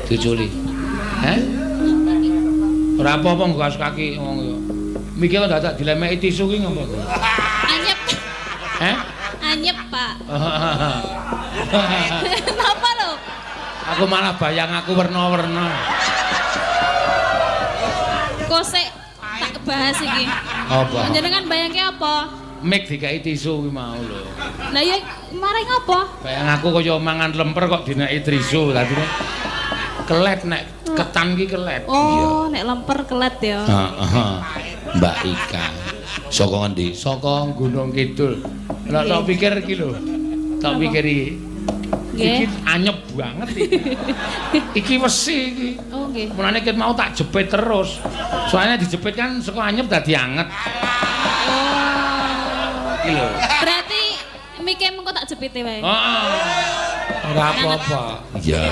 Diuculi. Heh? Ora apa-apa nggo kaos kaki wong yo. Mikir kok dadak dilemeki tisu ki ngopo? Anyep. Heh? Anyep, Pak. Napa lho? Aku malah bayang aku werna-werna. Kok sik tak bahas iki. Apa? Jenengan bayangke apa? Mik dikai tisu kuwi mau lho. Lah ya maring apa? Bayang aku kaya mangan lemper kok dineki tisu. Dadi kelet nek ketan ki kelet. Oh, nek lemper kelet ya. Heeh. Mbak Ika. Saka ngendi? Saka Gunung Kidul. Lah tak pikir iki lho. Tak pikir iki. Nggih. Iki anyep banget iki. Iki wesi iki. Oh, nggih. Mulane ket mau tak jepit terus. Soalnya dijepit kan saka anyep dadi anget. Oh. Iki lho. Berarti mike mengko tak jepite wae. Heeh. Ora apa-apa. Iya.